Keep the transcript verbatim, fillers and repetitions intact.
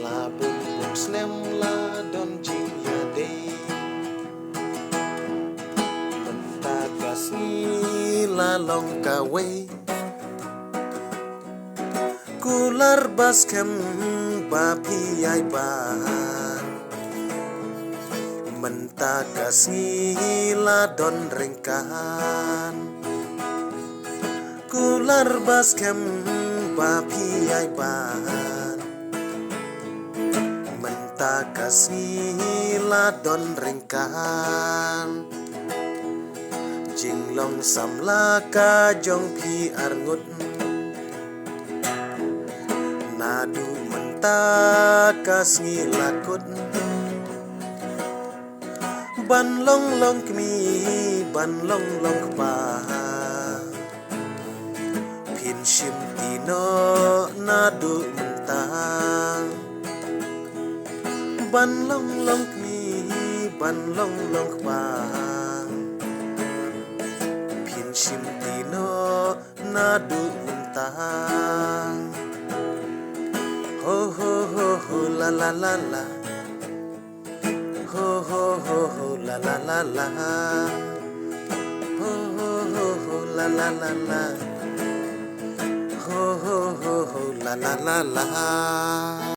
Abun bun snem la don jing ya dei. Mynta kasngi la long kave. Kular bas khem ba phi ai ban. Mynta kasngi la don ringkan. Kular bas khem ba phi ai ban. Mynta kasngi la don ringkan. Jinglong samla kajong phi arngut. Nadu mynta kasngi la kut. Ban long long kmi, ban long long kpa. Phin shim tino nadu mynta. Ban long long kmi, ban long long kpa. Phin shim tino nadu mynta. Ho ho ho ho la la la la. Ho ho ho ho la la la la. Ho ho ho ho la la la la. Ho ho ho ho la la la la.